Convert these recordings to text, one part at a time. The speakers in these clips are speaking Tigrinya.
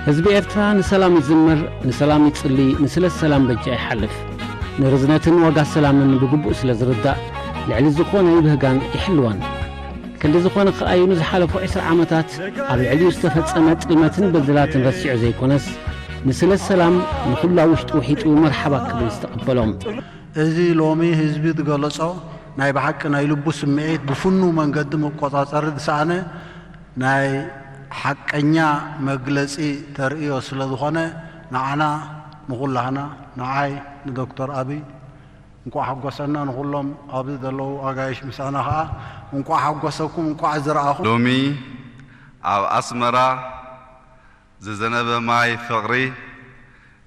ህዝቢ ኤርትራ ንሰላም ይዝምር፣ ንሰላም ይጽሊ፣ ንስለ ሰላም በጃ ይሓልፍ። ንርዝነትን ዋጋ ሰላምን ብግቡእ ስለ ዝርዳእ፣ ልዕሊ ዝኾነ ይብህጋን ይሕልዋን። ክንዲ ዝኾነ ከኣዩ ንዝሓለፉ ዕስራ ዓመታት ኣብ ልዕሊኡ ዝተፈጸመ ጥልመትን በደላትን ረሲዑ ዘይኮነስ፣ ንስለ ሰላም ንኹሉ ኣብ ውሽጡ ውሒጡ መርሓባ ክብል ዝተቐበሎም። እዚ ሎሚ ህዝቢ ዝገለጾ ናይ ብሓቂ ናይ ልቡ ስምዒት ብፍኑው መንገዲ መቆጻጸሪ ዝሰኣነ ናይ ሓቀኛ መግለጺ ተርእዮ ስለ ዝኾነ፣ ንዓና ንኹላህና፣ ንዓይ፣ ንዶክተር ኣብይ እንቋዕ ሓጎሰና፣ ንኹሎም ኣብዚ ዘለዉ ኣጋይሽ ምሳና ኸኣ እንቋዕ ሓጎሰኩም፣ እንቋዕ ዝረኣኹም። ሎሚ ኣብ ኣስመራ ዝዘነበ ማይ ፍቕሪ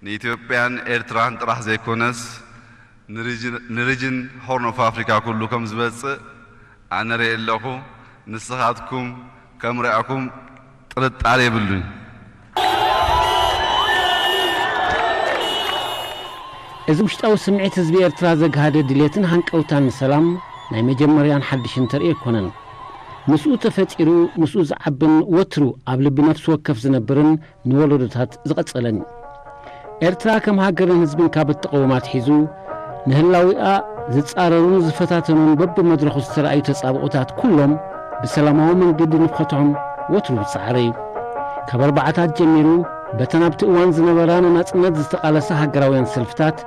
ንኢትዮጵያን ኤርትራን ጥራሕ ዘይኮነስ ንሪጅን፣ ንሪጅን ሆርን ኦፍ ኣፍሪካ ኩሉ ከም ዝበጽእ ኣነ ርእየ ኣለኹ። ንስኻትኩም ከም ርኣኹም ጥርጣረ የብሉን። እዚ ውሽጣዊ ስምዒት ህዝቢ ኤርትራ ዘግሃደ ድሌትን ሃንቀውታን ንሰላም ናይ መጀመርያን ሓድሽን ተርእዮ ኣይኮነን። ምስኡ ተፈጢሩ፣ ምስኡ ዝዓብን ወትሩ ኣብ ልቢ ነፍሲ ወከፍ ዝነብርን ንወለዶታት ዝቐጸለን እዩ። ኤርትራ ከም ሃገርን ህዝብን ካብ እትቐውም ኣትሒዙ፣ ንህላዊኣ ዝጻረሩን ዝፈታተኑን በብመድረኹ ዝተራእዩ ተጻብኦታት ኩሎም ብሰላማዊ መንገዲ ንክፈትሖም ወትሩ ዝጸዓረ እዩ። ካብ ኣርባዓታት ጀሚሩ፣ በተን ኣብቲ እዋን ዝነበራ ንናጽነት ዝተቓለሳ ሃገራውያን ሰልፍታት፣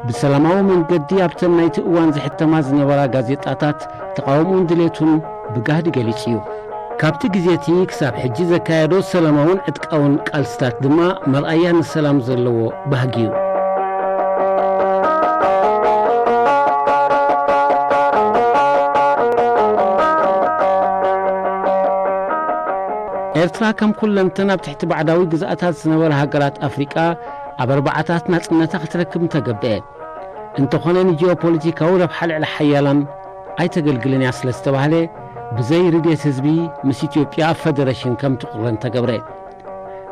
ብሰላማዊ መንገዲ ኣብተን ናይቲ እዋን ዝሕተማ ዝነበራ ጋዜጣታት ተቓውሞኡን ድሌቱን ብጋህዲ ገሊጹ እዩ። ካብቲ ግዜ እቲ ክሳብ ሕጂ ዘካየዶ ሰላማውን ዕጥቃውን ቃልስታት ድማ መርኣያ ንሰላም ዘለዎ ባህጊ እዩ። ኤርትራ ከም ኩለንተን ኣብ ትሕቲ ባዕዳዊ ግዝኣታት ዝነበራ ሃገራት ኣፍሪቃ ኣብ ኣርባዓታት ናጽነታ ክትረክብ ምተገብአ። እንተኾነ ንጂኦፖለቲካዊ ረብሓ ልዕሊ ሓያላን ኣይተገልግልን እያ ስለ ዝተባህለ፣ ብዘይ ርድየት ህዝቢ ምስ ኢትዮጵያ ኣብ ፈደረሽን ከም ትቑረን ተገብረ።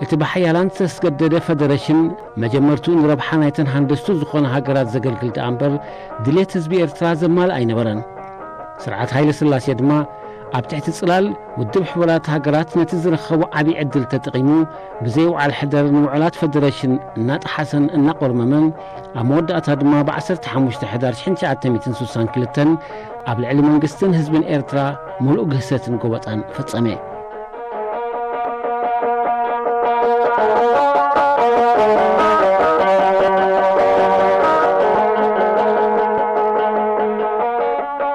እቲ ብሓያላን ዝተስገደደ ፈደረሽን መጀመርትኡ ንረብሓ ናይተን ሃንደስቱ ዝኾና ሃገራት ዘገልግል ደኣ እምበር፣ ድሌት ህዝቢ ኤርትራ ዘማልእ ኣይነበረን። ስርዓት ሃይለ ስላሴ ድማ ኣብ ትሕቲ ጽላል ውድብ ሕቡራት ሃገራት ነቲ ዝረኸቦ ዓቢ ዕድል ተጠቒሙ፣ ብዘይ ውዓል ሕደር ንውዕላት ፈደረሽን እናጠሓሰን እናቖርመመን፣ ኣብ መወዳእታ ድማ ብ ዓሰርተ ሓሙሽተ ሕዳር ሽሕን ትሽዓተ ሚእትን ስሳን ክልተን ኣብ ልዕሊ መንግስትን ህዝብን ኤርትራ ምሉእ ግህሰትን ጎበጣን ፈጸመ።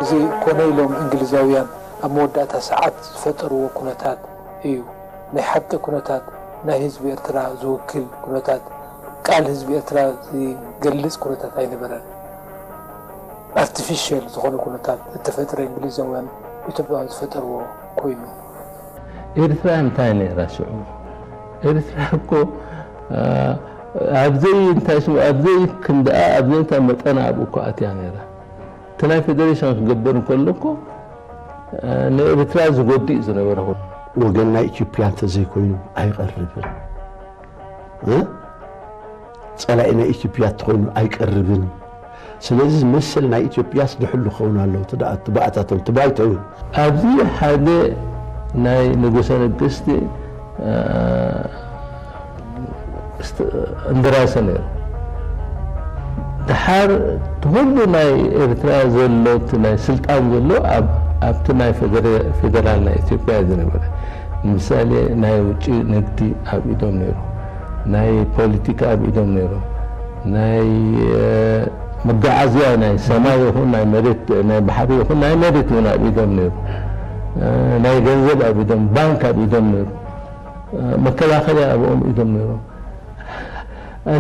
እዚ ኮነ ኢሎም እንግሊዛውያን ኣብ መወዳእታ ሰዓት ዝፈጠርዎ ኩነታት እዩ። ናይ ሓቂ ኩነታት፣ ናይ ህዝቢ ኤርትራ ዝውክል ኩነታት፣ ቃል ህዝቢ ኤርትራ ዝገልጽ ኩነታት ኣይነበረን። ኣርቲፊሻል ዝኾነ ኩነታት እተፈጥረ እንግሊዛውያን ኢትዮጵያውያን ዝፈጠርዎ ኮይኑ። ኤርትራ እንታይ ነይራ ሽዑ? ኤርትራ እኮ፣ አ፣ ኣብዘይ እንታይ ሽሙ፣ ኣብዘይ ክንድኣ፣ ኣብዘይ እንታይ መጠና ኣብኡ እኮ ኣትያ ነይራ። እቲ ናይ ፌደሬሽን ክግበር እንከሎ እኮ፣ አ፣ ንኤርትራ ዝጎድእ ዝነበረ ኩሉ። ወገን ናይ ኢትዮጵያ እንተዘይኮይኑ ኣይቐርብን። እ? ጸላኢ ናይ ኢትዮጵያ እንተኾይኑ ኣይቀርብን። ስለዚ መሰል ናይ ኢትዮጵያስ ድሕሉ ክኸውን ኣለዎ። እቲ ደኣ፣ እቲ ባእታቶም፣ እቲ ባይቶ እዩ። ኣብዚ ሓደ ናይ ንጉሰ ነገስቲ፣ አ፣ እስት-፣ እንደራሰ ነይሩ። ደሓር እቲ ኩሉ ናይ ኤርትራ ዘሎ፣ እቲ ናይ ስልጣን ዘሎ ኣብ፣ ኣብቲ ናይ ፌደረ-፣ ፌደራል ናይ ኢትዮጵያ እዩ ዝነበረ። ንምሳሌ ናይ ውጭ ንግዲ ኣብ ኢዶም ነይሩ፣ ናይ ፖለቲካ ኣብ ኢዶም ነይሩ፣ ናይ፣ እ፣ መጓዓዝያ ናይ ሰማይ ይኹን ናይ መሬት፣ ናይ ባሕሪ ይኹን ናይ መሬት እውን ኣብ ኢዶም ነይሩ፣ እ፣ ናይ ገንዘብ ኣብ ኢዶም፣ ባንክ ኣብ ኢዶም ነይሩ፣ እ፣ መከላኸልያ ኣብኦም ኢዶም ነይሩ።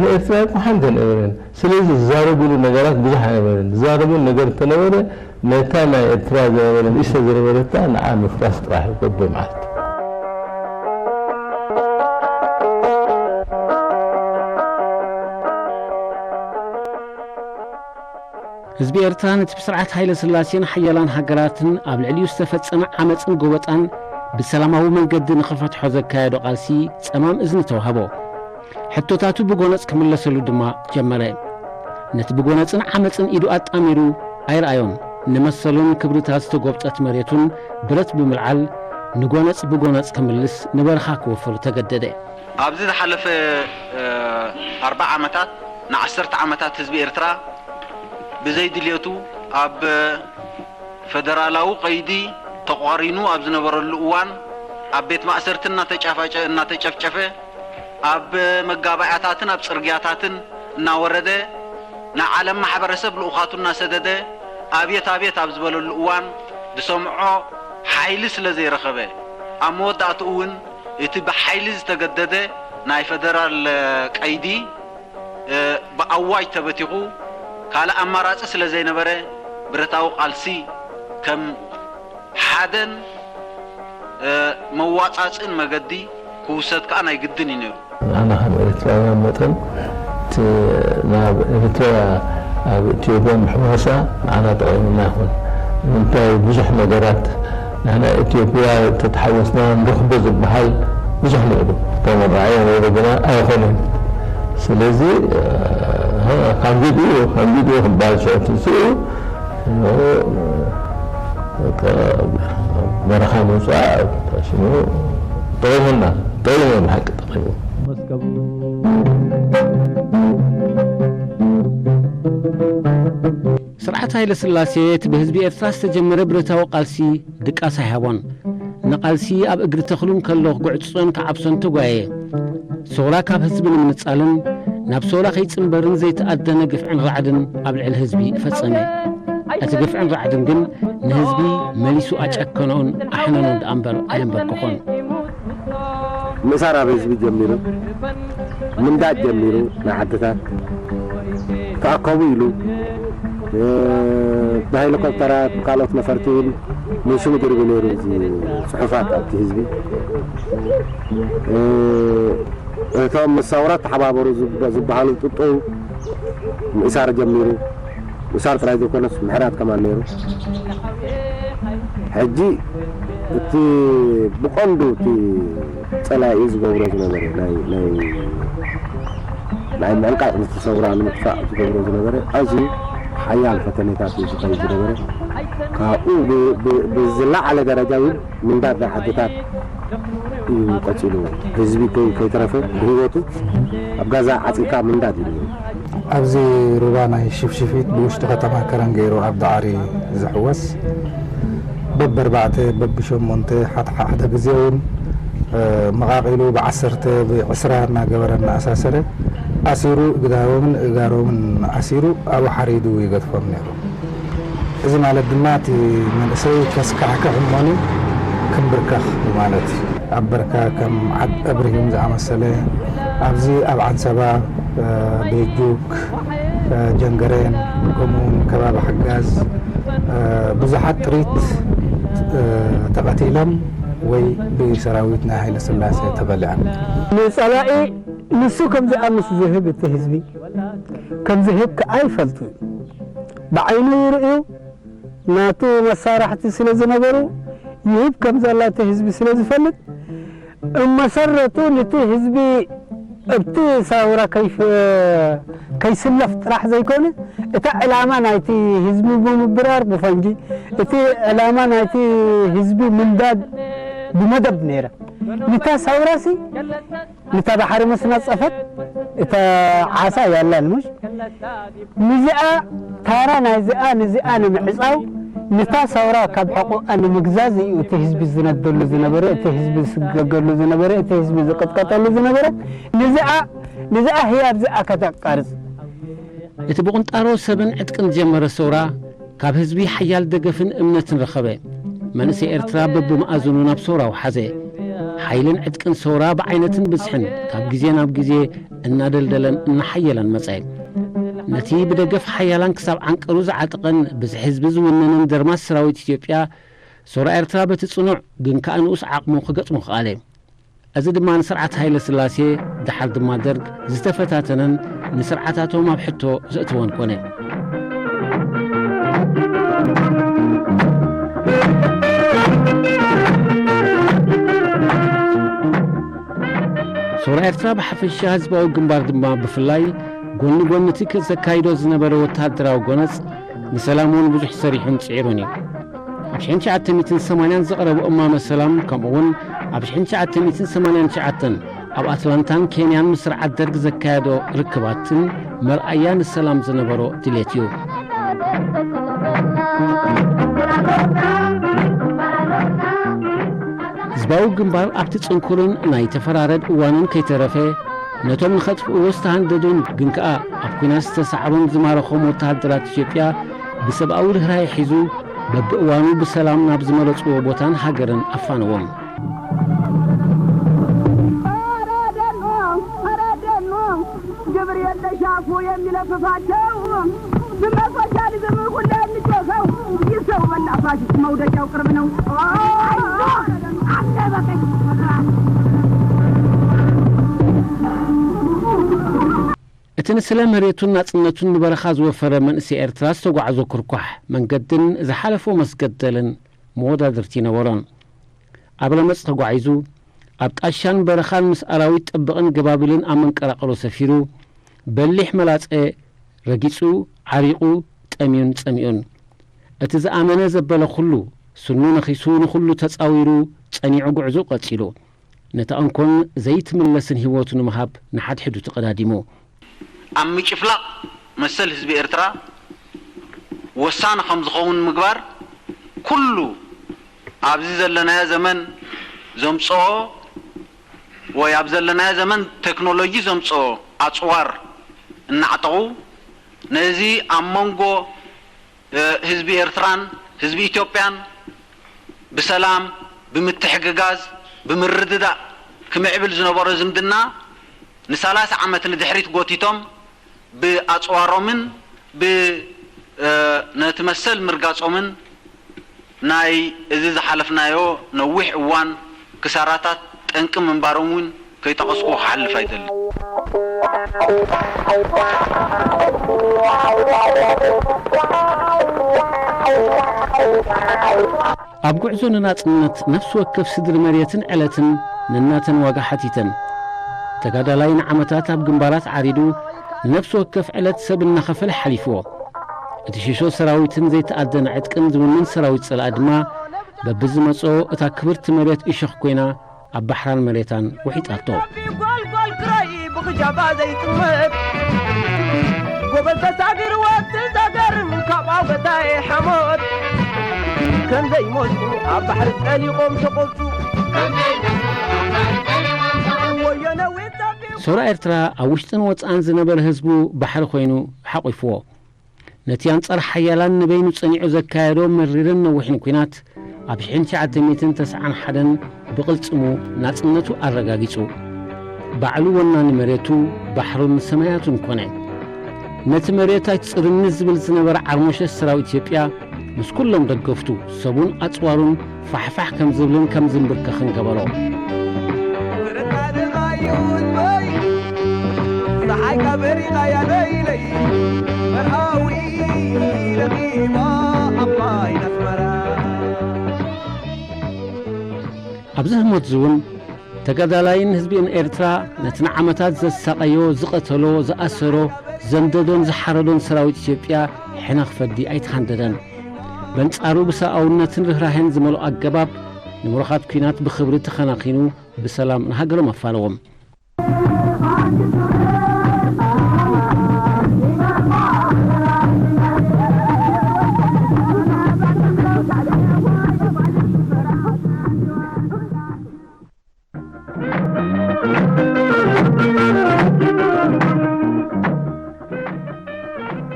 ንኤርትራ እኮ ሓንቲ ኣይነበረን። ስለዚ ዝዛረብሉ ነገራት ብዙሕ ኣይነበረን። ዝዛረብሉ ነገር እንተነበረ፣ ነታ ናይ ኤርትራ ዝነበረ ንእሽተ ዝነበረታ ንዓ ምፍራስ ጥራሕ እዩ በብመዓልቲ። ህዝቢ ኤርትራ ነቲ ብስርዓት ሃይለ ስላሴን ሓያላን ሃገራትን ኣብ ልዕሊኡ ዝተፈጸመ ዓመጽን ጎበጣን ብሰላማዊ መንገዲ ንኽፈትሖ ዘካየዶ ቃልሲ ጸማም እዝኒ ተዋህቦ። ሕቶታቱ ብጎነጽ ክምለሰሉ ድማ ጀመረ። ነቲ ብጎነጽን ዓመጽን ኢዱ ኣጣሚሩ ኣይረኣዮን። ንመሰሉን ክብርታት ዝተጎብጠት መሬቱን ብረት ብምልዓል ንጎነጽ ብጎነጽ ክምልስ ንበረኻ ክወፍር ተገደደ። ኣብዚ ዝሓለፈ ኣርባዓ ዓመታት ንዓሰርተ ዓመታት ህዝቢ ኤርትራ ብዘይ ድልየቱ ኣብ ፈደራላዊ ቀይዲ ተቋሪኑ ኣብ ዝነበረሉ እዋን ኣብ ቤት ማእሰርቲ እናተጫፋጨ እናተጨፍጨፈ ኣብ መጋባእያታትን ኣብ ጽርግያታትን እናወረደ ንዓለም ማሕበረሰብ ልኡኻቱ እናሰደደ ኣብየት ኣብየት ኣብ ዝበለሉ እዋን ዝሰምዖ ሓይሊ ስለ ዘይረኸበ ኣብ መወዳእትኡ እውን እቲ ብሓይሊ ዝተገደደ ናይ ፈደራል ቀይዲ ብኣዋጅ ተበቲኹ ካልእ ኣማራጺ ስለ ዘይነበረ ብረታዊ ቃልሲ ከም ሓደን መዋጻጽእን መገዲ ክውሰድ ከኣ ናይ ግድን እዩ ነይሩ። ንሕና ከም ኤርትራውያን መጠን እቲ ናብ ኤርትራ ኣብ ኢትዮጵያ ምሕዋሳ ንዓና ጠቒሙና ይኹን ንምንታይ ብዙሕ ነገራት ንሕና ኢትዮጵያ ተተሓወስና ንረኽቦ ዝበሃል ብዙሕ ነይሩ። ተመራዒ ነይሩ ግና ኣይኾነን። ስለዚ ካንዲድ እዩ ካንዲድ እዩ ክበሃል ሽዑ ትንስኡ በረኻ ምውፃእ ሽሙ ጠቒሙና ጠቒሙ ብሓቂ ጠቒሙ። ስርዓት ሃይለ ስላሴ እቲ ብህዝቢ ኤርትራ ዝተጀመረ ብረታዊ ቃልሲ ድቃስ ኣይሃቦን። ንቃልሲ ኣብ እግሪ ተኽሉ እንከሎ ክጉዕጽጾን ክዓብሶን ተጓየየ። ሰውራ ካብ ህዝቢ ንምንጻልን ናብ ሰውራ ከይጽንበርን ዘይተኣደነ ግፍዕን ራዕድን ኣብ ልዕሊ ህዝቢ ፈጸመ። እቲ ግፍዕን ራዕድን ግን ንህዝቢ መሊሱ ኣጨከኖን ኣሕነኖን ደኣ እምበር ኣየንበርክኾን። ምእሳር ኣብ ህዝቢ ጀሚሩ፣ ምንዳድ ጀሚሩ፣ ናይ ዓድታት ተኣከቡ ኢሉ ብሄሊኮፕተራት ብካልኦት ነፈርቲ እውን ንሽሙ ድርቢ ነይሩ እዚ ፅሑፋት ኣብቲ ህዝቢ እቶም ምስ ሰውራ ተሓባበሩ ዝበሃሉ ጥጡው ምእሳር ጀሚሩ። ምእሳር ጥራይ ዘይኮነስ ምሕዳድ ከማን ነይሩ። ሕጂ እቲ ብቐንዱ እቲ ፀላኢ ዝገብሮ ዝነበረ ናይ ናይ ናይ ምዕንቃቕ ነቲ ሰውራ ንምጥፋእ ዝገብሮ ዝነበረ ኣዝዩ ሓያል ፈተነታት እዩ ዝኸይድ ዝነበረ። ካብኡ ብዝለዓለ ደረጃ እውን ምንዳድ ናይ ዓድታት እዩ ቀፂልዎ። ህዝቢ ከይተረፈ ብህይወቱ ኣብ ገዛ ዓፂካ ምንዳድ እዩ። ኣብዚ ሩባ ናይ ሽፍሽፊት ብውሽጢ ከተማ ከረን ገይሩ ኣብ ዳዕሪ ዝሕወስ በበርባዕተ በብሸሞንተ ሓድሓደ ግዜ እውን መቓቒሉ ብዓሰርተ ብዕስራ እናገበረ እናኣሳሰረ ኣሲሩ እግዳሮምን እጋሮምን ኣሲሩ ኣብኡ ሓሪዱ ይገድፎም ነይሩ። እዚ ማለት ድማ እቲ መንእሰይ ከስካሕክሕ እሞኒ ክምብርከኽ ማለት እዩ። ኣብ በርካ ከም ዓድ እብርሂም ዝኣመሰለ፣ ኣብዚ ኣብ ዓንሰባ፣ ቤጁክ፣ ጀንገሬን፣ ከምኡውን ከባቢ ሓጋዝ ብዙሓት ጥሪት ተቐቲሎም ወይ ብሰራዊት ናይ ሃይለ ስላሴ ተበሊዖም። ንጸላኢ ንሱ ከም ዝኣምስ ዝህብ እቲ ህዝቢ ከም ዝህብ ከኣ ይፈልጡ እዩ። ብዓይኑ ይርእዩ፣ ናቱ መሳርሕቲ ስለ ዝነበሩ ይህብ ከም ዘላ እቲ ህዝቢ ስለ ዝፈልጥ እመሰረቱ ነቲ ህዝቢ ኣብቲ ሳውራ ከይስለፍ ጥራሕ ዘይኮነ እታ ዕላማ ናይቲ ህዝቢ ብምብራር ብፈንጂ እቲ ዕላማ ናይቲ ህዝቢ ምንዳድ ብመደብ ነይረ። ንታ ሳውራሲ ንታ ባሕሪ ምስ ነጸፈት እታ ዓሳ ያላል ሙሽ ንዚኣ ታራ ናይዚኣ ንዚኣ ንምዕጻው ንታ ሰውራ ካብ ሕቁኣ ንምግዛዝ እዩ እቲ ህዝቢ ዝነደሉ ዝነበረ እቲ ህዝቢ ዝስገገሉ ዝነበረ እቲ ህዝቢ ዝቅጥቀጠሉ ዝነበረ ንዚኣ ንዚኣ ህያብ ዚኣ ከተቃርጽ እቲ ብቁንጣሮ ሰብን ዕጥቅን ዝጀመረ ሰውራ ካብ ህዝቢ ሓያል ደገፍን እምነትን ረኸበ። መንእሰይ ኤርትራ በብመኣዝኑ ናብ ሰውራ ወሓዘ። ሓይልን ዕጥቅን ሰውራ ብዓይነትን ብዝሕን ካብ ግዜ ናብ ግዜ እናደልደለን እናሓየለን መጸ። ነቲ ብደገፍ ሓያላን ክሳብ ዓንቀሩ ዝዓጠቐን ብዝሒ ህዝቢ ዝውንንን ደርማስ ሰራዊት ኢትዮጵያ፣ ሰውራ ኤርትራ በቲ ጽኑዕ ግን ከኣ ንኡስ ዓቕሙ ክገጥሞ ከኣለ። እዚ ድማ ንስርዓት ሃይለ ስላሴ፣ ደሓር ድማ ደርግ፣ ዝተፈታተነን ንስርዓታቶም ኣብ ሕቶ ዘእተወን ኮነ። ሰውራ ኤርትራ ብሓፈሻ፣ ህዝባዊ ግንባር ድማ ብፍላይ፣ ጎኒ ጎኒ እቲ ዘካይዶ ዝነበረ ወተሃደራዊ ጎነጽ፣ ንሰላም እውን ብዙሕ ሰሪሑን ጽዒሩን እዩ። ኣብ ሽሕን ትሽዓተ ሚእትን ሰማንያን ዘቕረቦ እማመ ሰላም፣ ከምኡውን ኣብ ሽሕን ትሽዓተ ሚእትን ሰማንያን ትሽዓተን ኣብ ኣትላንታን ኬንያን ምስ ስርዓት ደርግ ዘካየዶ ርክባትን መርኣያ ንሰላም ዝነበሮ ድሌት እዩ። ህዝባዊ ግንባር ኣብቲ ጽንኩርን ናይ ተፈራረድ እዋንን ከይተረፈ፣ ነቶም ንኸጥፍእዎ ዝተሃንደዱን ግን ከኣ ኣብ ኲናት ዝተሳዕሩን ዝማረኾም ወተሃደራት ኢትዮጵያ ብሰብኣዊ ርህራሄ ሒዙ፣ በብእዋኑ ብሰላም ናብ ዝመረጽዎ ቦታን ሃገርን ኣፋነዎም። ኧረ ደኖ፣ ኧረ ደኖ፣ ግብር የለሽ አፉ የሚለፍፋቸው፣ በሶሻሊዝም ሁሌ የሚጮኸው፣ ይህ ሰው በላ ፋሽስት መውደቂያው ቅርብ ነው። አይዞህ፣ አለ በቀኝ። እቲ ንስለ መሬቱን ናጽነቱን ንበረኻ ዝወፈረ መንእሰይ ኤርትራ ዝተጓዕዞ ኩርኳሕ መንገድን ዝሓለፎ መስገደልን መወዳድርቲ ነበሮን። ኣብ ረመጽ ተጓዒዙ፣ ኣብ ጣሻን በረኻን ምስ ኣራዊት ጠበቕን ገባብልን ኣብ መንቀራቕሮ ሰፊሩ፣ በሊሕ መላጸ ረጊጹ፣ ዓሪቑ፣ ጠምዩን ጸሚኡን። እቲ ዝኣመነ ዘበለ ኩሉ፣ ስኑ ነኺሱ፣ ንኹሉ ተጻዊሩ፣ ጸኒዑ ጉዕዞ ቀጺሉ። ነታ እንኮን ዘይትምለስን ህይወቱ ንምሃብ ንሓድሕዱ ተቐዳዲሙ። ኣብ ምጭፍላቕ መሰል ህዝቢ ኤርትራ ወሳኒ ከም ዝኸውን ምግባር፣ ኩሉ ኣብዚ ዘለናዮ ዘመን ዘምጽኦ ወይ ኣብ ዘለናዮ ዘመን ቴክኖሎጂ ዘምጽኦ ኣጽዋር እናዕጠቑ፣ ነዚ ኣብ መንጎ፣ እ፣ ህዝቢ ኤርትራን ህዝቢ ኢትዮጵያን ብሰላም፣ ብምትሕግጋዝ፣ ብምርድዳእ ክምዕብል ዝነበሮ ዝምድና ንሰላሳ ዓመት ንድሕሪት ጎቲቶም ብኣጽዋሮምን ብ-፣ እ፣ ነቲ መሰል ምርጋጾምን ናይ እዚ ዝሓለፍናዮ ነዊሕ እዋን ክሳራታት ጠንቂ ምንባሮም እውን ከይጠቐስኩ ክሓልፍ ኣይደልን። ኣብ ጉዕዞ ንናጽነት ነፍሲ ወከፍ ስድሪ መሬትን ዕለትን ነናተን ዋጋ ሓቲተን። ተጋዳላይ ንዓመታት ኣብ ግንባራት ዓሪዱ ንነፍሲ ወከፍ ዕለት ሰብ እናኸፈለ ሓሊፍዎ። እቲ ሽሾ ሰራዊትን ዘይተኣደነ ዕጥቅን ዝውንን ሰራዊት ጸላኢ ድማ በብዝመጽኦ እታ ክብርቲ መሬት እሾኽ ኮይና ኣብ ባሕራን መሬታን ውሒጣቶ። ጎልጎል ክራይ ብኽጃባ ዘይጥመት ጎበዝ ተሳጊርዎ እቲ ዘገርም ካብ ኣውገታይ ሓሞት ከም ዘይሞቱ ኣብ ባሕሪ ጠሊቖም ተቖብቱ። ወዮ ነዊት ጸቢቑ። ሰውራ ኤርትራ ኣብ ውሽጥን ወጻእን ዝነበረ ህዝቡ ባሕሪ ኮይኑ ሓቑፍዎ። ነቲ ኣንጻር ሓያላን ንበይኑ ጸኒዑ ዘካየዶ መሪርን ነዊሕን ኲናት ኣብ ሽሕን ትሽዓተ ሚእትን ተስዓን ሓደን ብቕልጽሙ ናጽነቱ ኣረጋጊጹ። ባዕሉ ወናኒ መሬቱ፣ ባሕሩን ሰማያቱን ኮነ። ነቲ መሬት ኣይትጽርኒ ዝብል ዝነበረ ዓርሞሸት ሰራዊት ኢትዮጵያ ምስ ኩሎም ደገፍቱ፣ ሰቡን ኣጽዋሩን ፋሕፋሕ ከም ዝብልን ከም ዝንብርከኽን ገበሮ። ብረኻ ደኻ ይውጽእ፣ ጸሓይካ በሪኻ ያ ለይለይ፣ መርሃዊ ለኺማ ኣባይ ኣስመራ። ኣብዚ ህሞት እዚ እውን ተጋዳላይን ህዝብን ኤርትራ ነቲ ንዓመታት ዘሳቐዮ፣ ዝቐተሎ፣ ዝኣሰሮ፣ ዘንደዶን ዝሓረዶን ሰራዊት ኢትዮጵያ ሕነ ክፈዲ ኣይተሃንደደን። በንጻሩ ብሰብኣውነትን ርህራሄን ዝመልኦ ኣገባብ ንምሩኻት ኲናት ብኽብሪ ተኸናኺኑ ብሰላም ንሃገሮም ኣፋነዎም።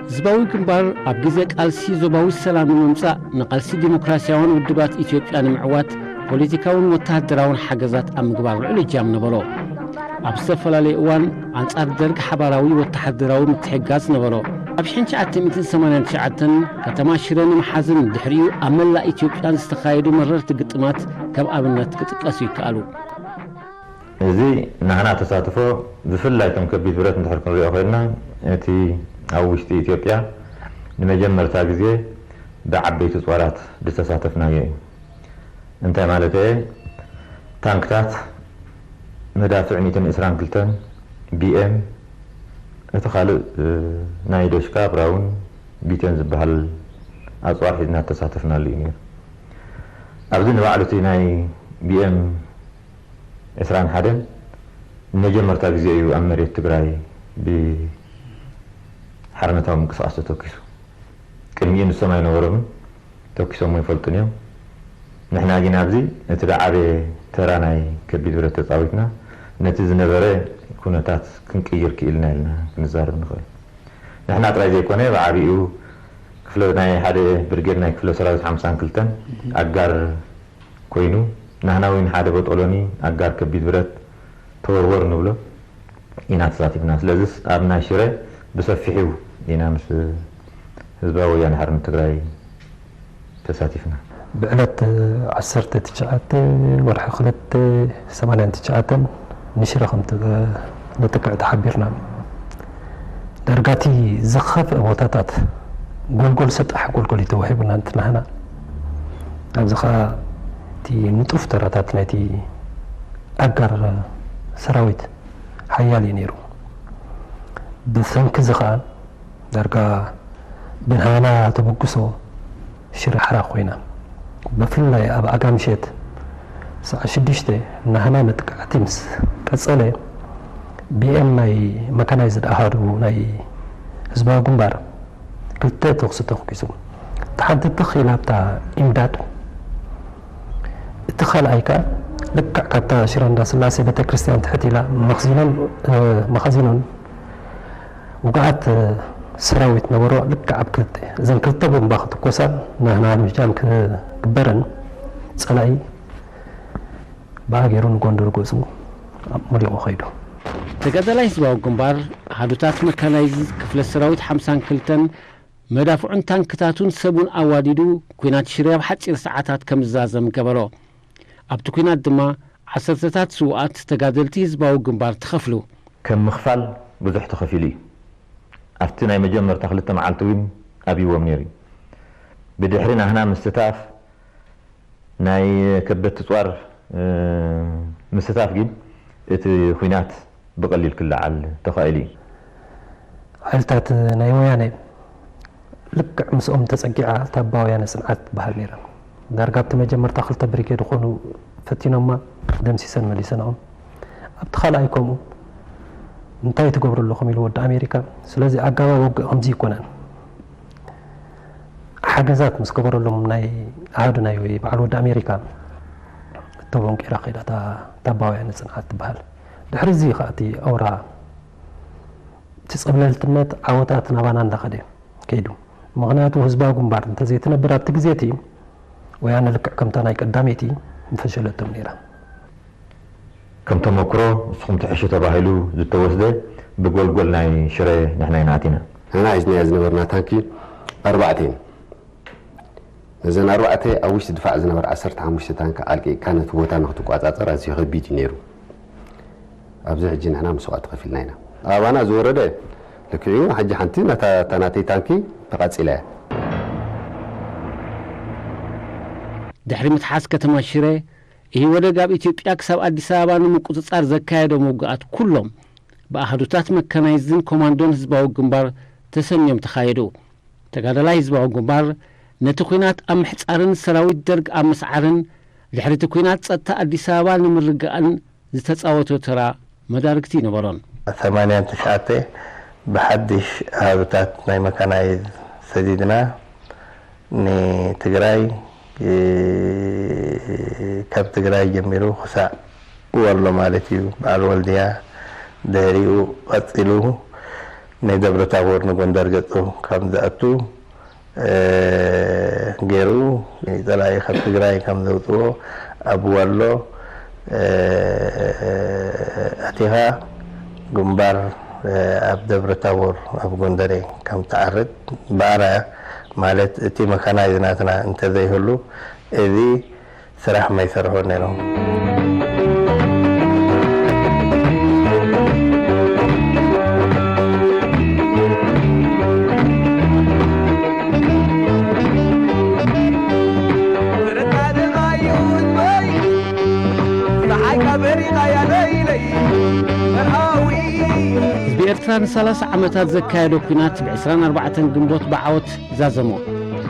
ህዝባዊ ግንባር ኣብ ግዜ ቃልሲ ዞባዊ ሰላም ንምምጻእ ንቃልሲ ዲሞክራስያውያን ውድባት ኢትዮጵያ ንምዕዋት ፖለቲካውን ወተሃደራውን ሓገዛት ኣብ ምግባር ልዑል እጃም ነበሮ። ኣብ ዝተፈላለየ እዋን ኣንጻር ደርግ ሓባራዊ ወተሃደራዊ ምትሕግጋዝ ነበሮ። ኣብ ሽሕን ትሽዓተ ሚእትን ሰማንያን ትሽዓተን ከተማ ሽረ ንምሓዝን ድሕሪኡ ኣብ መላእ ኢትዮጵያን ዝተኻየዱ መረርቲ ግጥማት ከም ኣብነት ክጥቀሱ ይከኣሉ። እዚ ናህና ተሳትፎ ብፍላይ ከም ከቢድ ብረት እንድሕር ክንሪኦ ኮይንና፣ እቲ ኣብ ውሽጢ ኢትዮጵያ ንመጀመርታ ግዜ ብዓበይቲ ጾራት ዝተሳተፍናዮ እዩ። እንታይ ማለት እየ? ታንክታት፣ መዳፍዕ ሚእትን ዕስራን ክልተን፣ ቢ ኤም፣ እቲ ካልእ፣ እ፣ ናይ ዶሽካ ብራውን ቢቴን ዝበሃል ኣጽዋር ሒዝና ዝተሳተፍናሉ እዩ ነይሩ። ኣብዚ ንባዕሉ እቲ ናይ ቢ ኤም ዕስራን ሓደን መጀመርታ ግዜ እዩ ኣብ መሬት ትግራይ ብሓርነታዊ ምንቅስቃስ ተተኪሱ። ቅድሚኡ ንሶም ኣይነበሮምን፣ ተኪሶም ኣይፈልጡን እዮም። ንሕና ግን ኣብዚ እቲ ዝዓበየ ተራ ናይ ከቢድ ብረት ተፃዊትና፣ ነቲ ዝነበረ ኩነታት ክንቅይር ክኢልና ኢልና ክንዛረብ ንኽእል። ንሕና ጥራይ ዘይኮነ፣ ብዓቢኡ ክፍለ ናይ ሓደ ብርጌድ ናይ ክፍለ ሰራዊት ሓምሳን ክልተን ኣጋር ኮይኑ፣ ናህና እውን ሓደ ቦጦሎኒ ኣጋር ከቢድ ብረት ተወርወር ንብሎ ኢና ተሳቲፍና። ስለዚስ ኣብ ናይ ሽረ ብሰፊሑ ኢና ምስ ህዝባዊ ወያነ ሓርነት ትግራይ ተሳቲፍና። ብዕለት ዓሰርተ ትሽዓተ ወርሒ ክልተ ሰማንያን ትሽዓተን ንሽረ ከም ት-፣ ንጥቅዕ ተሓቢርና። ዳርጋ እቲ ዝኸፍአ ቦታታት ጎልጎል ሰጣሕ ጎልጎል እዩ ተዋሂቡና እንትናህና። ኣብዚ ኸዓ እቲ ንጡፍ ተራታት ናይቲ ኣጋር ሰራዊት ሓያል እዩ ነይሩ። ብሰንኪ እዚ ኸዓ ዳርጋ ብናህና ተበግሶ ሽረ ሓራ ኮይና። ብፍላይ ኣብ ኣጋ ምሸት ሰዓት ሽዱሽተ ናህና መጥቃዕቲ ምስ ቀጸለ፣ ቢ ኤም ናይ መካናይዝድ ኣሃዱ ናይ ህዝባዊ ግንባር ክልተ ተኹሲ ተኹኪሱ። እታ ሓንቲ ትኽ ኢላ ኣብታ ኢምዳድ፣ እቲ ካልኣይ ከኣ ልክዕ ካብታ ሽረ እንዳስላሴ ቤተክርስትያን ትሕት ኢላ መኽዚኖን፣ እ፣ መኻዚኖን ውጉኣት ሰራዊት ነበሮ። ልክዕ ኣብ ክልተ፣ እዘን ክልተ ቦምባ ክትኮሳን ናህና ምጃም ክግበረን ጸላኢ ብኣገይሩ ንጎንደር ገጹ መሊቑ ከይዱ። ተጋዳላይ ህዝባዊ ግንባር ኣሃዱታት መካናይዝድ ክፍለ ሰራዊት ሓምሳን ክልተን መዳፍዑን ታንክታቱን ሰቡን ኣዋዲዱ፣ ኲናት ሽረ ኣብ ሓጺር ሰዓታት ከም ዝዛዘም ገበሮ። ኣብቲ ኲናት ድማ ዓሰርተታት ስዉኣት ተጋደልቲ ህዝባዊ ግንባር ተኸፍሉ። ከም ምኽፋል ብዙሕ ተኸፊሉ እዩ። ኣብቲ ናይ መጀመርታ ክልተ መዓልቲ እውን ኣብይዎም ነይሩ እዩ። ብድሕሪ ናህና ምስታፍ፣ ናይ ከበድቲ ጸዋር፣ እ፣ ምስታፍ ግን እቲ ኲናት ብቐሊል ክለዓል ተኻኢሉ እዩ። ሓይልታት ናይ ወያነ ልክዕ ምስኦም ተጸጊዓ እታ ኣባ ወያነ ጽንዓት ትበሃል ነይራ። ዳርጋ ኣብቲ መጀመርታ ክልተ ብሪጌድ ዝኾኑ ፈቲኖማ፣ ደምሲሰን መሊሰንኦም። ኣብቲ ካልኣይ ከምኡ። እንታይ ትገብሩ ኣለኹም ኢሉ ወዲ ኣሜሪካ። ስለዚ ኣጋባብ ውግእ ከምዚ ይኮነን። ሓገዛት ምስ ገበረሎም ናይ ኣሃዱ ናይ በዓል ወዲ ኣሜሪካ፣ እተቦንቂራ ከይዳ እታ፣ እታ ኣባ ወያነ ጽንዓት ትበሃል። ድሕሪ እዚ ኸኣ እቲ ኣውራ፣ እቲ ጸብለልትነት ዓወታት ናባና እንዳኸደ ከይዱ። ምኽንያቱ ህዝባዊ ግንባር እንተዘይትነብር ኣብቲ ግዜ እቲ፣ ወያነ ልክዕ ከምታ ናይ ቀዳመይቲ ምፈሸለቶም ነይራ። ከም ተመክሮ ንስኹም ትሕሹ ተባሂሉ ዝተወስደ ብጎልጎል ናይ ሽረ ንሕና ኢና ኣቲና። ንሕና ሒዝናዮ ዝነበርና ታንኪ ኣርባዕተ እየን። ነዘን ኣርባዕተ ኣብ ውሽጢ ድፋዕ ዝነበራ ዓሰርተ ሓሙሽተ ታንኪ ኣልቂቕካ ነቲ ቦታ ንክትቆጻጸር ኣዝዩ ከቢድ እዩ ነይሩ። ኣብዚ ሕጂ ንሕና መስዋእቲ ከፊልና ኢና። ኣባና ዝወረደ ልክዕ እዩ። ሕጂ ሓንቲ ናታ፣ እታ ናተይ ታንኪ ተቓጺላ እያ። ድሕሪ ምትሓዝ ከተማ ሽረ፣ ኢህወደግ ኣብ ኢትዮጵያ ክሳብ ኣዲስ ኣበባ ንምቁጽጻር ዘካየዶም ውግኣት ኩሎም ብኣሃዱታት መካናይዝድን ኮማንዶን ህዝባዊ ግንባር ተሰንዮም ተኻየዱ። ተጋዳላይ ህዝባዊ ግንባር ነቲ ኲናት ኣብ ምሕጻርን ሰራዊት ደርግ ኣብ ምስዓርን፣ ድሕሪ እቲ ኲናት ጸጥታ ኣዲስ ኣበባ ንምርግጋእን ዝተጻወቶ ተራ መዳርግቲ ኣይነበሮን። ሰማንያን ትሽዓተ ብሓድሽ ኣሃዱታት ናይ መካናይዝ ሰዲድና ንትግራይ፣ እ፣ ካብ ትግራይ ጀሚሩ ክሳዕ ወሎ ማለት እዩ። በዓል ወልድያ፣ ድሕሪኡ ቀጺሉ ንደብረ ታቦር ንጎንደር ገጹ ከም ዝኣቱ፣ እ፣ ገይሩ፣ ጸላኢ ካብ ትግራይ ከም ዘውጽኦ፣ ኣብ ወሎ፣ እ፣ ኣቲኻ ግንባር፣ እ፣ ኣብ ደብረ ታቦር ኣብ ጎንደሬ ከም ትዓርድ ብኣርኣያ ማለት እቲ መካናይዝ ናትና እንተዘይህሉ እዚ ስራሕ ማይሰርሑ ነይሮም። ህዝቢ ኤርትራ ንሰላሳ ዓመታት ዘካየዶ ኲናት ብ ዕስራን ኣርባዕተን ግንቦት ብዓወት ዛዘሞ።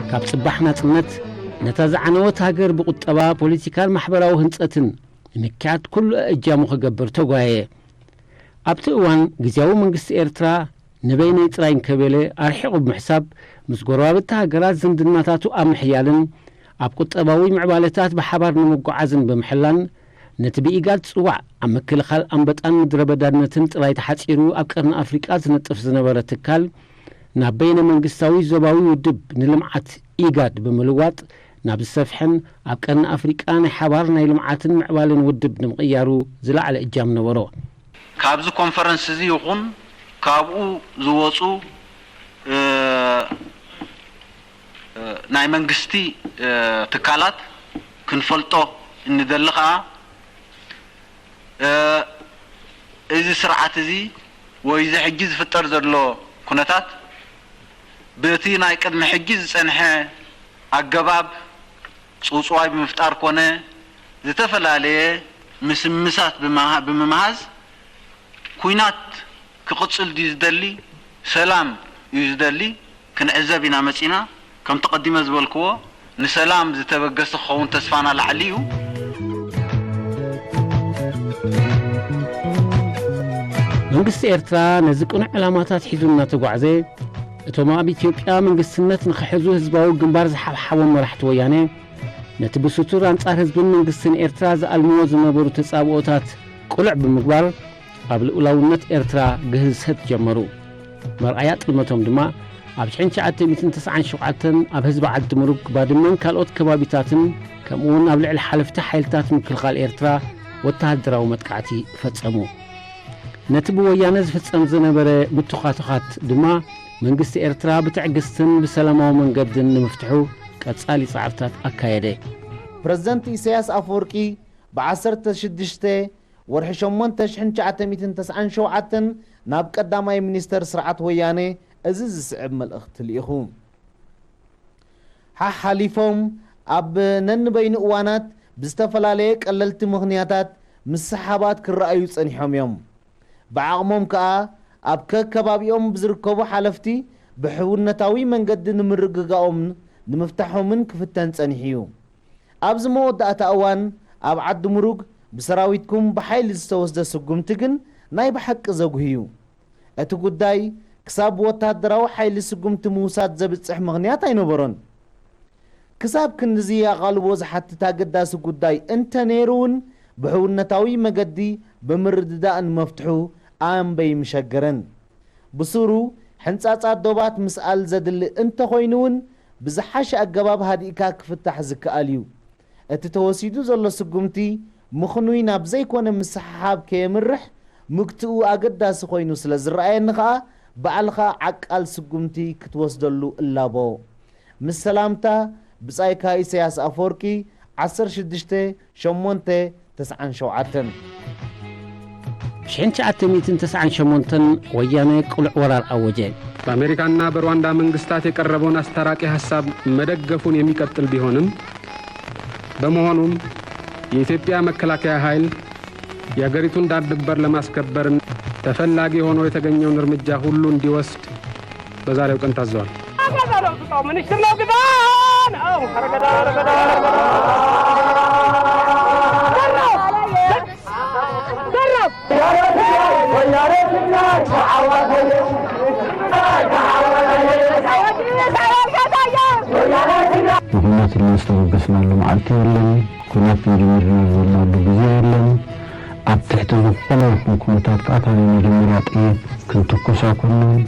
ካብ ጽባሕ ናጽነት ነታ ዝዓነወት ሃገር ብቁጠባ፣ ፖለቲካን ማሕበራዊ ህንጸትን ንምክያድ ኩሉ እጃሙ ክገብር ተጓየየ። ኣብቲ እዋን ግዝያዊ መንግስቲ ኤርትራ ንበይነይ ጥራይ እንከቤለ ኣርሒቑ ብምሕሳብ፣ ምስ ጎረባብቲ ሃገራት ዝምድናታቱ ኣብ ምሕያልን ኣብ ቁጠባዊ ምዕባለታት ብሓባር ንምጉዓዝን ብምሕላን፣ ነቲ ብኢጋድ ዝጽዋዕ ኣብ ምክልኻል ኣንበጣን ምድረ በዳነትን ጥራይ ተሓጺሩ ኣብ ቀርኒ ኣፍሪቃ ዝነጥፍ ዝነበረ ትካል፣ ናብ በይነ መንግስታዊ ዞባዊ ውድብ ንልምዓት፣ ኢጋድ፣ ብምልዋጥ ናብ ዝሰፍሐን ኣብ ቀርኒ ኣፍሪቃ ናይ ሓባር ናይ ልምዓትን ምዕባለን ውድብ ንምቕያሩ ዝለዓለ እጃም ነበሮ። ካብዚ ኮንፈረንስ እዚ ይኹን ካብኡ ዝወፁ፣ እ፣ እ፣ ናይ መንግስቲ፣ እ፣ ትካላት ክንፈልጦ እንደሊ ከዓ፣ እ፣ እዚ ስርዓት እዚ ወይ እዚ ሕጂ ዝፍጠር ዘሎ ኩነታት በቲ ናይ ቅድሚ ሕጂ ዝጸንሐ ኣገባብ ጽውጽዋይ ብምፍጣር ኮነ ዝተፈላለየ ምስምሳት ብምሃ-፣ ብምምሃዝ ኲናት ክቕጽል ድዩ ዝደሊ? ሰላም እዩ ዝደሊ? ክንዕዘብ ኢና መጺና። ከምቲ ቀዲመ ዝበልክዎ፣ ንሰላም ዝተበገሰ ክኸውን ተስፋና ላዕሊ እዩ። መንግስቲ ኤርትራ ነዚ ቅኑዕ ዕላማታት ሒዙ እናተጓዕዘ፣ እቶም ኣብ ኢትዮጵያ መንግስትነት ንኽሕዙ ህዝባዊ ግንባር ዝሓብሓቦም መራሕቲ ወያነ፣ ነቲ ብስቱር ኣንጻር ህዝብን መንግስትን ኤርትራ ዝኣልምዎ ዝነበሩ ተጻብኦታት ቅሉዕ ብምግባር፣ ኣብ ልኡላውነት ኤርትራ ግህሰት ጀመሩ። መርኣያ ጥልመቶም ድማ፣ ኣብ ሽሕን ትሽዓተ ሚእትን ተስዓን ሸውዓተን ኣብ ህዝቢ ዓዲ ምሩግ፣ ባድመን ካልኦት ከባቢታትን፣ ከምኡውን ኣብ ልዕሊ ሓለፍቲ ሓይልታት ምክልኻል ኤርትራ ወተሃደራዊ መጥቃዕቲ ፈጸሙ። ነቲ ብወያነ ዝፍጸም ዝነበረ ምትዃትዃት ድማ፣ መንግስቲ ኤርትራ ብትዕግስትን ብሰላማዊ መንገድን ንምፍትሑ ቀጻሊ ጻዕርታት ኣካየደ። ፕረዚደንት ኢሳያስ ኣፈወርቂ ብዓሰርተ ሽዱሽተ ወርሒ ሸሞንተ ሽሕን ትሽዓተ ሚእትን ተስዓን ሸውዓተን ናብ ቀዳማይ ሚኒስተር ስርዓት ወያነ እዚ ዝስዕብ መልእኽቲ ልኢኹ። ሓሓሊፎም ኣብ ነንበይኑ እዋናት ብዝተፈላለየ ቀለልቲ ምኽንያታት ምስሕሓባት ክረኣዩ ጸኒሖም እዮም። ብዓቕሞም ከኣ ኣብ ከከባቢኦም ብዝርከቡ ሓለፍቲ ብሕውነታዊ መንገዲ ንምርግጋኦምን ንምፍታሖምን ክፍተን ጸኒሑ እዩ። ኣብዚ መወዳእታ እዋን ኣብ ዓዲ ምሩግ ብሰራዊትኩም ብሓይሊ ዝተወስደ ስጉምቲ ግን ናይ ብሓቂ ዘጉሂ እዩ። እቲ ጉዳይ ክሳብ ብወታደራዊ ሓይሊ ስጉምቲ ምውሳድ ዘብጽሕ ምኽንያት ኣይነበሮን። ክሳብ ክንድዚ ኣቓልቦ ዝሓትት ኣገዳሲ ጉዳይ እንተ ነይሩ እውን ብሕውነታዊ መገዲ ብምርድዳእ ንመፍትሑ ኣንበይ ምሸገረን። ብሱሩ ሕንጻጻ ዶባት ምስኣል ዘድሊ እንተኾይኑ እውን ብዝሓሸ ኣገባብ ሃዲእካ ክፍታሕ ዝከኣል እዩ። እቲ ተወሲዱ ዘሎ ስጉምቲ ምኽኑይ ናብ ዘይኮነ ምስሕሓብ ከየምርሕ ምግትኡ ኣገዳሲ ኮይኑ ስለ ዝረኣየኒ ከኣ ባዕልኻ ዓቃል ስጉምቲ ክትወስደሉ እላቦ። ምስ ሰላምታ፣ ብጻይካ ኢሳያስ ኣፈወርቂ፣ ዓሰርተ ሽዱሽተ ሸሞንተ ተስዓን ሸውዓተን። ሽሕን ትሽዓተ ሚእትን ተስዓን ሸሞንተን ወያነ ቅሉዕ ወራር ኣወጀ። በአሜሪካና በሩዋንዳ መንግስታት የቀረበውን አስታራቂ ሐሳብ መደገፉን የሚቀጥል ቢሆንም፣ በመሆኑም የኢትዮጵያ መከላከያ ኃይል የአገሪቱን ዳር ድንበር ለማስከበር ተፈላጊ ሆኖ የተገኘውን እርምጃ ሁሉ እንዲወስድ በዛሬው ቀን ታዘዋል። ሚኒስትር ነው ግዳን! አዎ፣ ረገዳ፣ ረገዳ፣ ረገዳ። ዘራፍ! ዘራፍ! ብኹናት እናስተበገስናሉ መዓልቲ የለን። ኩናት እንጀሚርና ዝበልናሉ ግዜ የለን። ኣብ ትሕቲ ዝኾነ ይኹን ኩነታት ከዓ እታ ናይ መጀመርያ ጥይት ክንትኩስ ኣይኮንናን።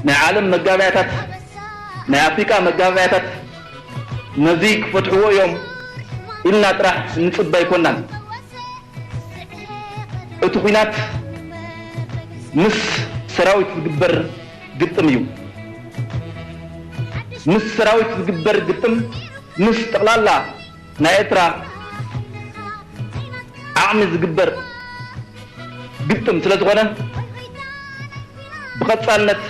ናይ ዓለም መጋበያታት፣ ናይ ኣፍሪቃ መጋበያታት ነዚ ክፈትሕዎ እዮም ኢልና ጥራሕ ንጽበ ኣይኮንናን። እቲ ኲናት ምስ ሰራዊት ዝግበር ግጥም እዩ። ምስ ሰራዊት ዝግበር ግጥም ምስ ጠቕላላ ናይ ኤርትራ ዓቕሚ ዝግበር ግጥም ስለ ዝኾነ ብቐጻልነት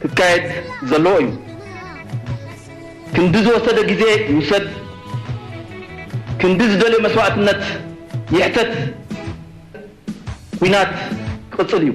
ክካየድ ዘለዎ እዩ። ክንዲ ዝወሰደ ግዜ ይውሰድ፣ ክንዲ ዝደልዮ መስዋእትነት ይሕተት፣ ኲናት ክቕጽል እዩ።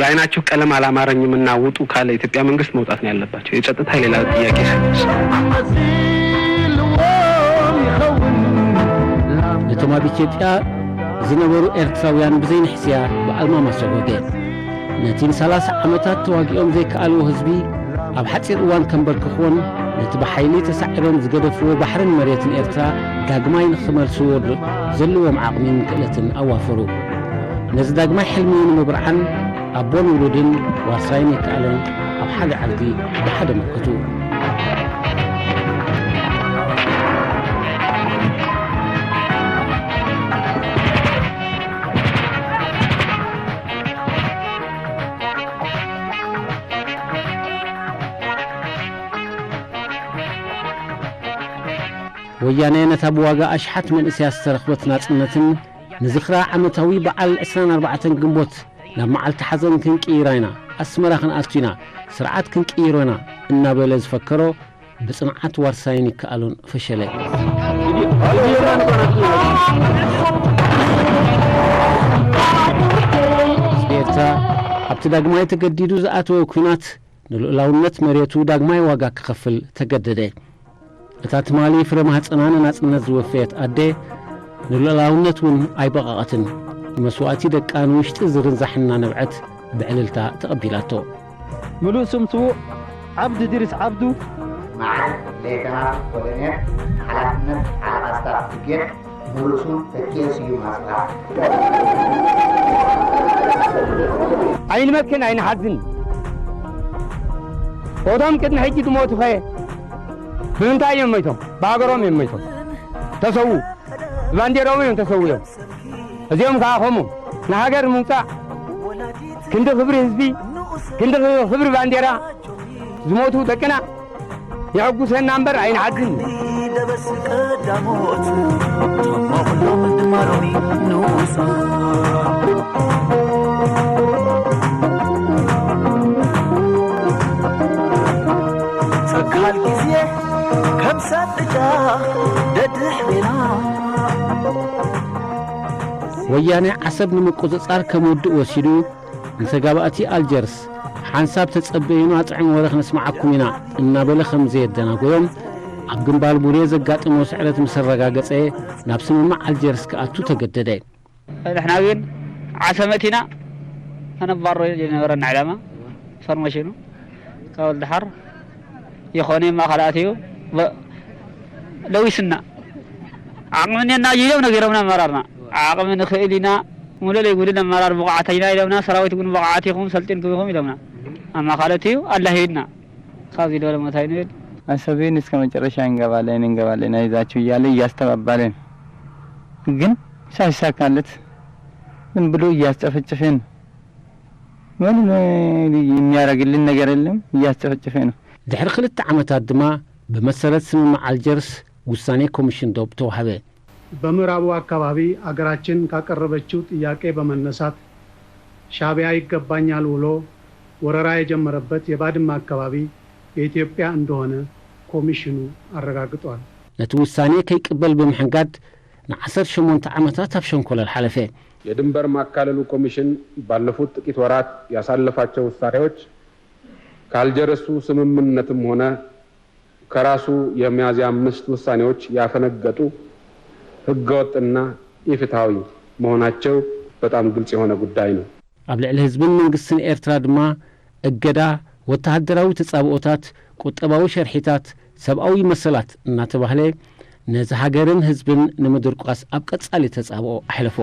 አይናችሁ ቀለም አላማረኝም እና ውጡ ካለ የኢትዮጵያ መንግስት መውጣት ነው ያለባቸው። የጸጥታ የሌላ ጥያቄ። ነቶም ኣብ ኢትዮጵያ ዝነበሩ ኤርትራውያን ብዘይንሕስያ ብኣልማማ ሰጎገ። ነቲ ንሰላሳ ዓመታት ተዋጊኦም ዘይከኣልዎ ህዝቢ ኣብ ሓጺር እዋን ከንበርክኽዎን ነቲ ብሓይሊ ተሳዒሮም ዝገደፍዎ ባሕርን መሬትን ኤርትራ ዳግማይ ንኽመልስዎ ዘለዎም ዓቕሚን ክእለትን ኣዋፈሩ። ነዚ ዳግማይ ሕልሚ ንምብርዓን ኣቦን ውሉድን ዋርሳይን ይከኣሎን ኣብ ሓደ ዓዲ ብሓደ መከቱ። ወያነ ነታ ብዋጋ ኣሽሓት መንእሰያት ዝተረኽበት ናጽነትን ንዝኽራ ዓመታዊ በዓል ዕስራን ኣርባዕተን ግንቦት ናብ መዓልቲ ሓዘን ክንቅይራ ኢና፣ ኣስመራ ክንኣቱ ኢና፣ ስርዓት ክንቅይሮ ኢና እናበለ ዝፈከሮ ብጽንዓት ዋርሳይን ይከኣሎን ፈሸለ። ህዝቢ ኤርትራ ኣብቲ ዳግማይ ተገዲዱ ዝኣተወ ኲናት ንልኡላውነት መሬቱ ዳግማይ ዋጋ ክኸፍል ተገደደ። እታ ትማሊ ፍረ ማህጸና ንናጽነት ዝወፈየት ኣደ ንልኡላውነት እውን ኣይበቐቐትን። ንመስዋእቲ ደቃ ንውሽጢ ዝርንዛሕ እናነብዐት ብዕልልታ ተቐቢላቶ። ምሉእ ስም ስዉእ ዓብዱ ድሪስ ዓብዱ። መዓል ሌተናል ኮሎኔል ሓላፍነት ሓለቓ ስታፍ ብርጌድ ሙሉእ ስም ተኪኤ ስዩም ኣጽብሃ። ኣይንመክን ኣይንሓዝን። እቶም ቅድሚ ሕጂ ዝሞቱኸ ብምንታይ እዮም ሞይቶም? ብሃገሮም እዮም ሞይቶም። ተሰዉ። ብባንዴራኦም እዮም ተሰዊኦም። እዚኦም ከዓ ከምኡ ንሃገር ምውፃእ ክንዲ ክብሪ ህዝቢ ክንዲ ክብሪ ባንዴራ ዝሞቱ ደቅና የሐጉሰና እምበር ኣይንሓዝን። ደበስ ቀዳሞት ታማ ኩሎም ድማ ሎሚ ንኡሳ ጸካል ግዜ ከም ሳጥጫ ደድሕሬና ወያነ ዓሰብ ንምቁጽጻር ከም ውድእ ወሲዱ ንተጋባእቲ ኣልጀርስ ሓንሳብ ተጸበዩና ጥዑም ወረ ክነስምዓኩም ኢና እናበለ ከም ዘየደናጎዮም ኣብ ግንባር ቡሬ ዘጋጠሞ ስዕረት ምስ ኣረጋገጸ ናብ ስምምዕ ኣልጀርስ ክኣቱ ተገደደ። ንሕና ግን ዓሰብ መቲና ከነባሮ ዝነበረና ዕላማ ፎርሜሽኑ ካብ ወልደሓር ይኾነ ማእኸል ኣትዩ ለዊስና ዓቕሚ እኔና እዩ ኢሎም ነጊሮምና ኣመራርና ዓቕሚ ንኽእል ኢና ሙሉእ ለይጉድል ኣመራር ብቑዓት ኢና ኢሎምና ሰራዊት እውን ብቑዓት ኢኹም ሰልጢንኩም ኢኹም ኢሎምና ኣብ ማእኸል ኣትዩ ኣላሂድና ካብዚ ዝበለ ሞት ኣይንብል። አሰብን እስከ መጨረሻ እንገባለን እንገባለን አይዛችሁ እያለ እያስተባባለን ግን ሳይሳካለት ዝም ብሎ እያስጨፈጨፈን ምንም የሚያደርግልን ነገር የለም። እያስጨፈጨፈ ነው። ድሕሪ ክልተ ዓመታት ድማ ብመሰረት ስምምዕ ኣልጀርስ ውሳኔ ኮሚሽን ዶብ ተዋህበ። በምዕራቡ አካባቢ አገራችን ካቀረበችው ጥያቄ በመነሳት ሻዕቢያ ይገባኛል ውሎ ወረራ የጀመረበት የባድመ አካባቢ የኢትዮጵያ እንደሆነ ኮሚሽኑ አረጋግጧል። ነቲ ውሳኔ ከይቅበል ብምሕንጋድ ንዓሰርተ ሸሞንተ ዓመታት ኣብ ሸንኮለል ሓለፈ። የድንበር ማካለሉ ኮሚሽን ባለፉት ጥቂት ወራት ያሳለፋቸው ውሳኔዎች ካልጀርሱ ስምምነትም ሆነ ከራሱ የሚያዝያ አምስት ውሳኔዎች ያፈነገጡ ህገወጥና ኢፍትሐዊ መሆናቸው በጣም ግልጽ የሆነ ጉዳይ ነው። ኣብ ልዕሊ ህዝብን መንግስትን ኤርትራ ድማ እገዳ፣ ወተሃደራዊ ተጻብኦታት፣ ቁጠባዊ ሸርሒታት፣ ሰብኣዊ መሰላት እናተባህለ ነዚ ሃገርን ህዝብን ንምድርቋስ ኣብ ቀጻሊ ተጻብኦ ኣሕለፎ።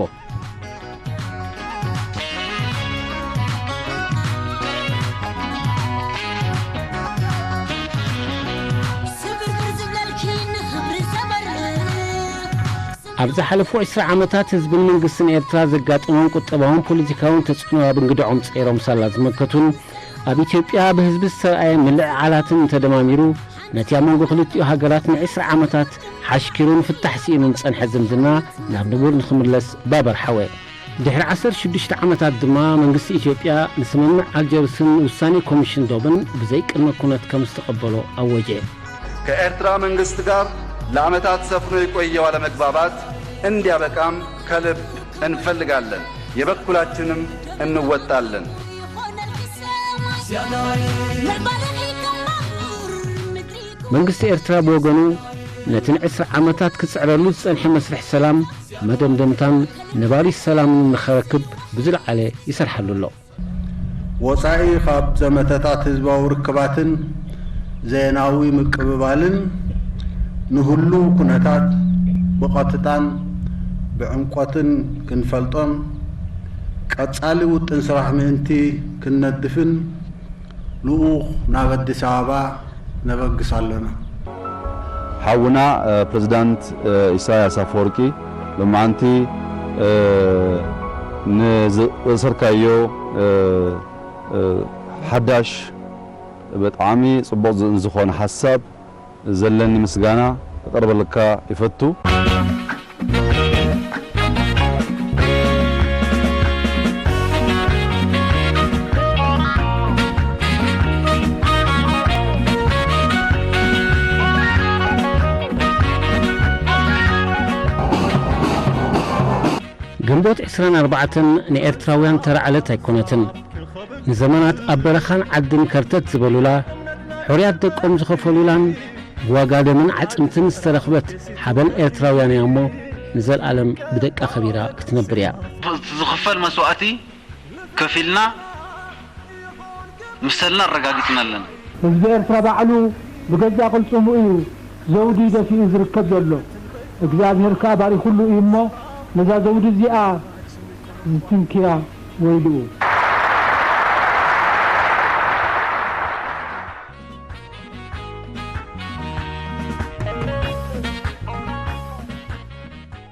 ኣብ ዝሓለፉ ዕስራ ዓመታት ህዝብን መንግስትን ኤርትራ ዘጋጠሞም ቁጠባውን ፖለቲካውን ተጽዕኖ ኣብ እንግድዖም ጸይሮም ሳላ ዝመከቱን ኣብ ኢትዮጵያ ብህዝቢ ዝተረኣየ ምልዕዓላትን እንተደማሚሩ ነቲ ኣብ መንጎ ክልቲኡ ሃገራት ንዕስራ ዓመታት ሓሽኪሩን ፍታሕ ስኢኑን ዝጸንሐ ዝምድና ናብ ንቡር ንኽምለስ ባበር ሓወ። ድሕሪ ዓሰርተ ሽዱሽተ ዓመታት ድማ መንግስቲ ኢትዮጵያ ንስምምዕ ኣልጀርስን ውሳኔ ኮሚሽን ዶብን ብዘይ ቅድመ ኩነት ከም ዝተቐበሎ ኣወጀ። ከኤርትራ መንግስት ጋር ለዓመታት ሰፍኖ የቆየው አለመግባባት እንዲያበቃም ከልብ እንፈልጋለን። የበኩላችንም እንወጣለን። መንግስቲ ኤርትራ ብወገኑ ነቲ ንዕስራ ዓመታት ክጽዕረሉ ዝጸንሐ መስርሕ ሰላም መደምደምታን ነባሪ ሰላምን ንኸረክብ ብዝለዓለ ይሰርሓሉ ኣሎ። ወጻኢ ካብ ዘመተታት ህዝባዊ ርክባትን ዜናዊ ምቅብባልን ንህሉው ኩነታት ብቐጥታን ብዕምቆትን ክንፈልጦን ቀጻሊ ውጥን ስራሕ ምእንቲ ክንነድፍን ልኡኽ ናብ ኣዲስ ኣበባ ነበግስ ኣለና። ሓውና ፕሬዝዳንት ኢሳያስ ኣፈወርቂ ሎማዓንቲ ንዝእሰርካዮ ሓዳሽ ብጣዕሚ ጽቡቕ ዝኾነ ሓሳብ ዘለኒ ምስጋና ከቕርበልካ ይፈቱ። ግንቦት ዕስራን ኣርባዕተን ንኤርትራውያን ተራ ዕለት ኣይኮነትን። ንዘመናት ኣብ በረኻን ዓድን ከርተት ዝበሉላ፣ ሕሩያት ደቆም ዝኸፈሉላን ብዋጋ ደምን ዓጽምትን ዝተረኽበት ሓበን ኤርትራውያን እያ እሞ ንዘልኣለም ብደቃ ከቢራ ክትነብር እያ። ዝኽፈል መስዋእቲ ከፊልና ምሰልና ኣረጋጊጽና ኣለና። ህዝቢ ኤርትራ ባዕሉ ብገዛእ ቅልጽሙ እዩ ዘውዲ ደፊኡ ዝርከብ ዘሎ። እግዚኣብሔር ከኣ ባሪኹሉ እዩ እሞ ነዛ ዘውዲ እዚኣ ዝትንክያ ወይልኡ።